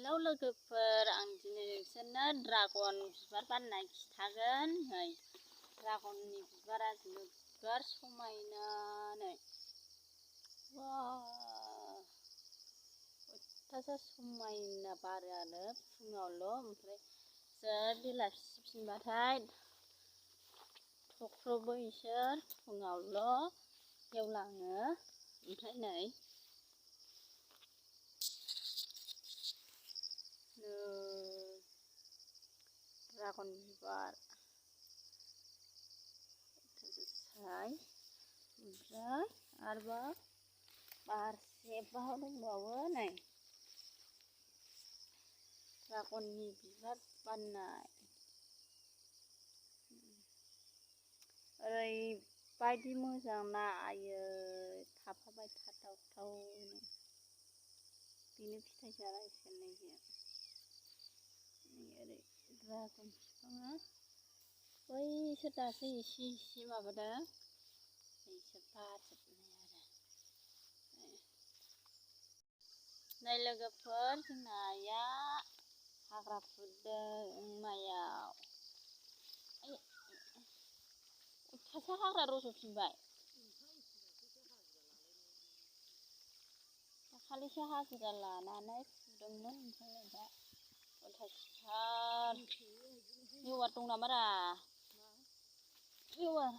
Hello लोगोफोर आं दिनै नोंसोरनो ड्रागन बिबार बारनाय खिथागोन। नै ड्रागननि बिबारा जोबोर समायना नै अयथासार समायना बारो आरो फुङावल' ओमफ्राय बेलासिफिनबाथाय थख्रबो इसोर फुङावल' गेवलाङो ओमफ्राय नै ड्रागन बिबार ओमफ्राय आरोबाव बारसेबाव दंबावो नै ड्रागननि बिबार बारनाय ओरैबायदि मोजां ना आयै थाफाबाय थाथावथावनो बेनो फिथाइ जालायसिगोन नैबे ओरै ड्रागन बिफाङा बैसो दासो एसे माबादों बैसो बारजोबनाय आरो नै लोगोफोर जोंना आइया हाग्रा फुदों माइयाव अयथासार हाग्रा रज'फिनबाय दाखालिसो हाजिरा लानानै फुदोंमोन ओमफ्राय दा अयथासार लेवार दं नामारा लेवार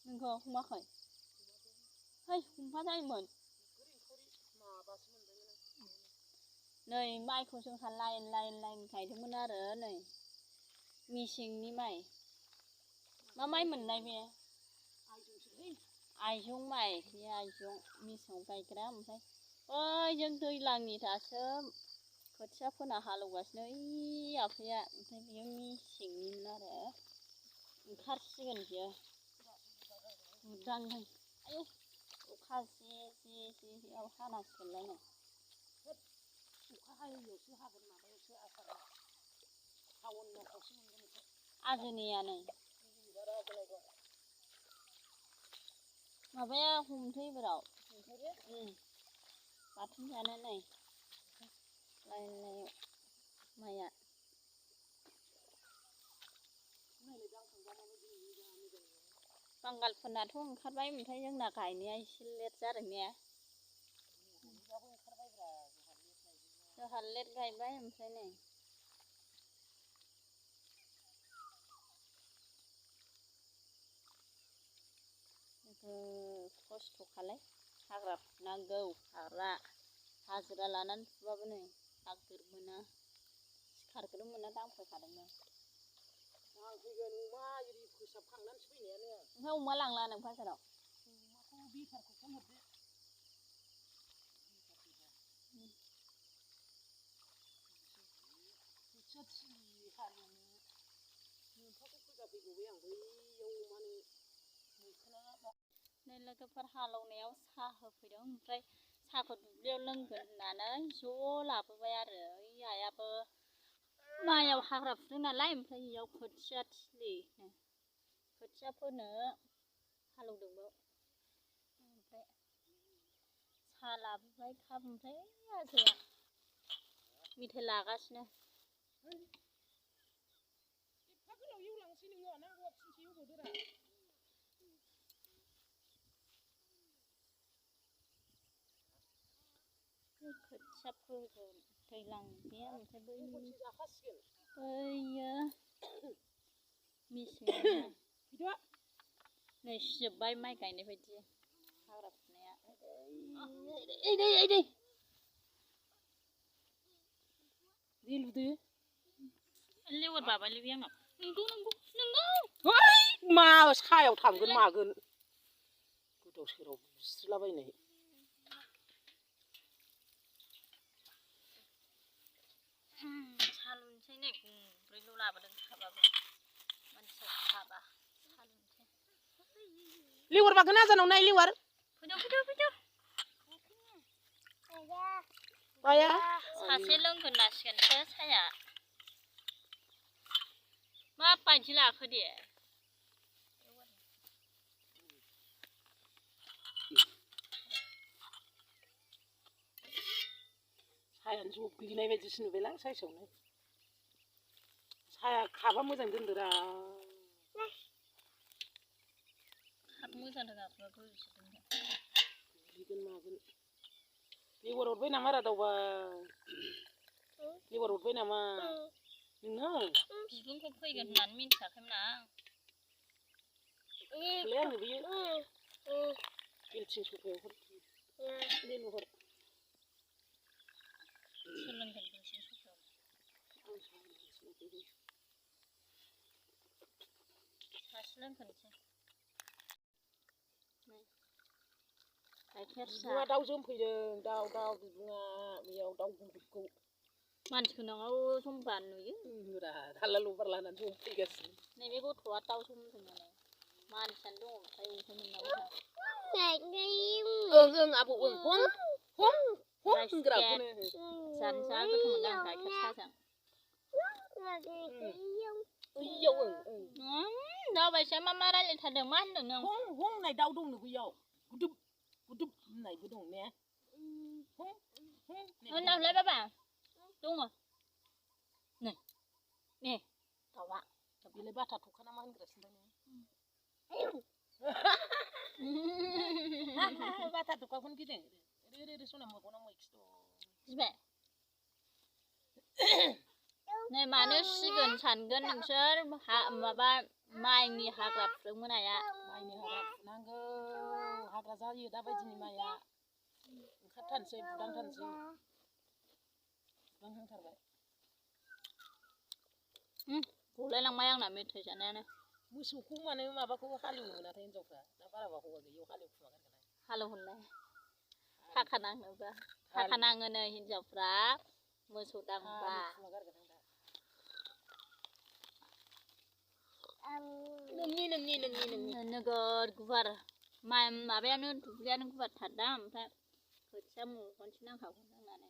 नोंखौ हमाखै है हमफा जायोमोन नै माइखौ जोंहा लाइन गायदोंमोन आरो नै मेसेंनि माइ मा माइ मोननाय बे आइजं माइ बे आइजं मेसेङाव गायग्रा ओमफ्राय जों दैज्लांनि दासो खोथिया फोना हालेवगासिनो ओइ आफाया ओमफ्राय बेयो मेसेंनिमोन आरो ओंखारसिगोन बियो बुदांहाय आयौ अखा जेयाव हानांसिगोनलाय नै अखा हायैयावसो हागोन माबायावसो आसाराव सावन मासावसो मोनगोन बेखौ आजोनिया नै माबाया हमसै एबाराव बाथोन जानो नै लाइयाव माइया बांगालफोरनाथ' ओंखारबाय ओमफ्राय जोंना गायनाया एसे लेट जादों ने जोंहा लेट गायबाय ओमफ्राय नै खस्थ' खालाय हाग्रा फुनांगौ हाजिरा लानानै फुबाबो नै आगोर मोना सिखारखौनो मोना दांफायखादोंमोन आं फैगोन अमा एरि फोसाबखांनानैसो फैनायानो ओमफ्राय अमा लांला नों बाजाराव अमाखौ बेफारखौ फन हरदो खोथिया थिलि हालेवनो नोंथांखौ फोजा फैगौबाय आं बैयाव अमानो नै लोगोफोर हालेवनायाव साहा होफैदों ओमफ्राय साहाखौ दुब्लियाव लोंगोन होननानै ज' लाबोबाय आरो ओइ आइयाबो माइयाव हाग्रा फुदों नालाय ओमफ्राय इयाव खोथिया थिलि खोथिया फोनो हालेवदोंमोन ओमफ्राय साहा लाबोबाय काप ओमफ्राय आजैया मेथाइ लागासिनो एफा गोलाव एवलांसै नोङो ना हौवाफिनसै एवबावदोरा खोथिया फोगोन दैज्लां बे ओमफ्राय बैयो मेसेंनि नै सिजोब्बाय माइ गायनाय बायदि हाग्रा फुनाया दै लुदो लेवार बाबायलै बे आंनाव नंगौ मा सायाव थांगोन मागोन गोदाव सोराव बुस्रिलाबायनाय सालुनोसै नै गंब्रैल' लाबोदों खाबाबो मानसिया खाबा सालुनोसै लेवार बागोन आजानाव नाय लेवार फैदो आया सासे लोंगोरनांसिगोनसो साया माबायदि लाखो दे सायानो जब्लिनाय बायदिसो नुबायलां साइसावनो साया खाबा मोजां दोनदोरा खाब मोजां रोङाखैबा गोजौसो दोनदों गोग्लैगोन मागोन लेवार अरबाय नामा रादावबा लेवार अरबाय नामा नोंहा बिबुंखौ फैगोन होननानै मिन्थियाखैमोन आं थोलाय आंनो बियो बेलथिं सफायाव हर लेलु हर सोलोंगोन बेलथिं सफायाव सासे लोंखोनोसै गाइखेर बिबुङा दाउ जोमफैदों दाउ बिबुङा बेयाव दाउ गुदुंखौ मानसि गोनाङाव समबा नुयो थाल्ला लबार लानानै जोमफैगासिनो नैबे गथ'आ दाउ जोमदों माने मानसियानो दङ ओमफ्राय बेखौ मोननांगौ ओं आबौ ओं हम होनग्राखौनो जानो जा गोथाव मोनदों आं गाइखेर साजों बैयाव दावबायसो मा रायलायथारदों मा होनदों नों हं होननाय दाउ दंनो बैयाव गुदुब होननायबो दं ने होननावलाय बाबा दङ नै दाउआ बेलाय बाथा थ'खाना मा होनग्रासिनो दं बाथा थ'खाखौनो गिदों ओरै सना मोगनाव मैखि दं गिबाय नै मानो सिगोन सानगोन नोंसोर माबा माइनि हाग्रा फुदों मोनाया माइनि हाग्रा फुनांगौ हाग्रा जायो दाबायदिनि माइया ओंखारथारनोसै बुदांथारनोसै बुदांहांथारबाय गलायलांबाय आंना मेथाइ जानायानो मोसौखौ मानो माबाखौ हालेवनो मोनाथाय हिनजावफ्रा दा बाराबा हौवा गैयियाव हालेवखुमागारगोन हालेवहरनाय थाखा नाङोबा थाखा नाङोनो हिनजावफ्रा मोसौ दांबा नोंनि नोगोर गुवार माबायानो दुब्लियानो गुवारथारदां ओमफ्राय खोथिया महनसे नांखागौ नांनानै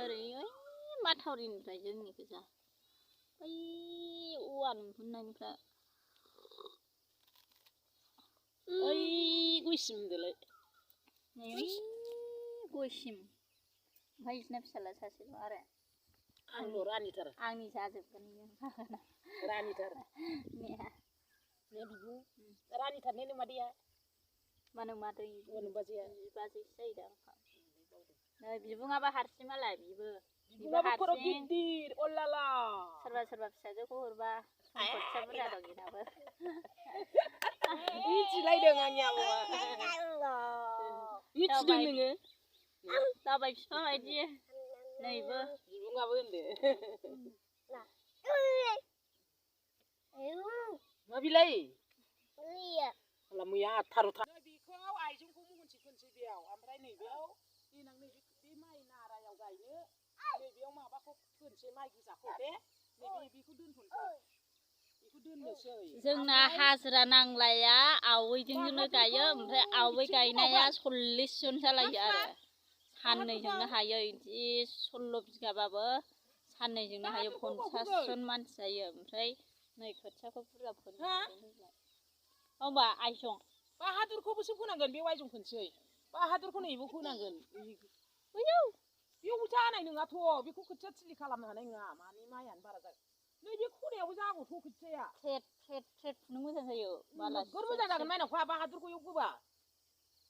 ओरै माथावरिनिफ्राय जोंनि गोजा बै औवा नुहुरनायनिफ्राय ओइ गयसिम होनदोलाय नै गयसिम ओमफ्राय बिसिना फिसाला सासेल' आरो आंल' रानिथार आंनि जाजोबगोन रानिथार ने बिबु रानिथार ने नोमादैया मा नोमादै नोमबाजैया बिबाजैसो जायो दा नै बिबुङाबा हारसिं मालाय बिबुङाबो खर' गिदिर अल्लाला सोरबा फिसाजोखौ हरबा खरसा बुरजा दं बेनाबो मिथिलायदों आंनि आबौआ मिथिदों नोङो जाबाय बिफा बायदि नैबो बिबुङाबो होनदो मा बिलाय अल्ला मैया आथार'था बेखौ आइजंखौ महनसे फोनसै बेयाव ओमफ्राय नैबेयाव देनां नैबे बे माइ नारायाव गायनो नैबेयाव माबाखौ फोनसै माइ गोजाखौ दे बेखौ दोनथ'नोसै बेखौ दोननोसै जोंना हाजिरा नांलाया आवैजोंनो गायो ओमफ्राय आवै गायनाया 40 जन जालायो आरो साननैजोंनो हायो बिदि 16 बिगाबाबो साननैजोंनो हायो 50 जन मानसि जायो ओमफ्राय नै खोथियाखौ बुरजा फोनो होमबा आइजं बाहादुरखौबोसो फोनांगोन बेयाव आइजं फोनसै बाहादुरखौ नैबो फोनांगोन बैयाव बेयाव जानाय नङाथ' बेखौ खोथिया थिलि खालामनो हानाय नङा माने माइयानो बारा जागोन नैबे खनायावबो जागौथ' खोथियाया थ्रेद फुनो मोजां जायो नोगोर मोजां जागोन माइनावखा बाहादुरखौ एव फोबा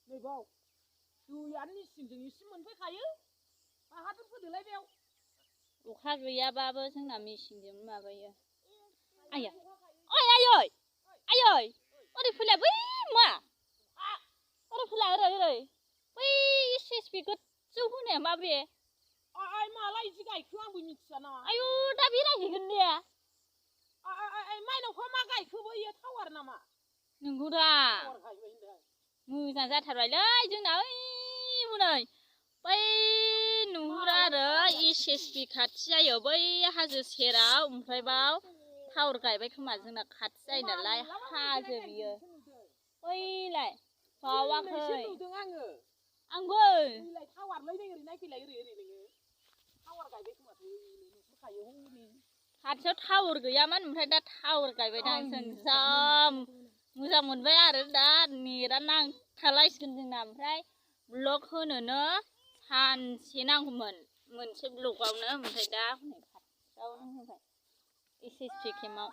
नैबाव दैयानो मेचिनजों एसे मोनफैखायो बाहादुर फोदोलाय बेयाव अखा गैयाबाबो जोंना मेचिनजों माबायो आयै ओरै फैलाय बै मा ओरै फैलाय ओरै बै SSB गोजौ होनाया माब्रे माला इदि गायखो आंबो मिथियाना आयु दा बेरायहैगोन दे माइनावखौ मा गायखो बैयो टावार नामा नंगौ दा मोजां जाथारबायलै जोंना ओइ हनै बै नुहुरा आरो SSB खाथि जायो बै हाजो सेराव ओमफ्राय बाव टावार गायबाय खोमा जोंना खाथि जायो नालाय हाजो बियो बैलाय बावाखै नुदों आंबो टावारलै नै ओरै नायफैलाय ओरै नोङो टावार गायबाय खोमाथो नुहुरखायो हनै खाथियाव टावार गैयामोन ओमफ्राय दा टावार गायबायदां जों जा मोजां मोनबाय आरो दा नेटआ नांथालायसिगोन जोंना ओमफ्राय ब्लक होनोनो सानसे नांगौमोन मोनसे ब्लकआवनो ओमफ्राय दा हनै खाथियावनो होबाय एस एस पि केम्पआव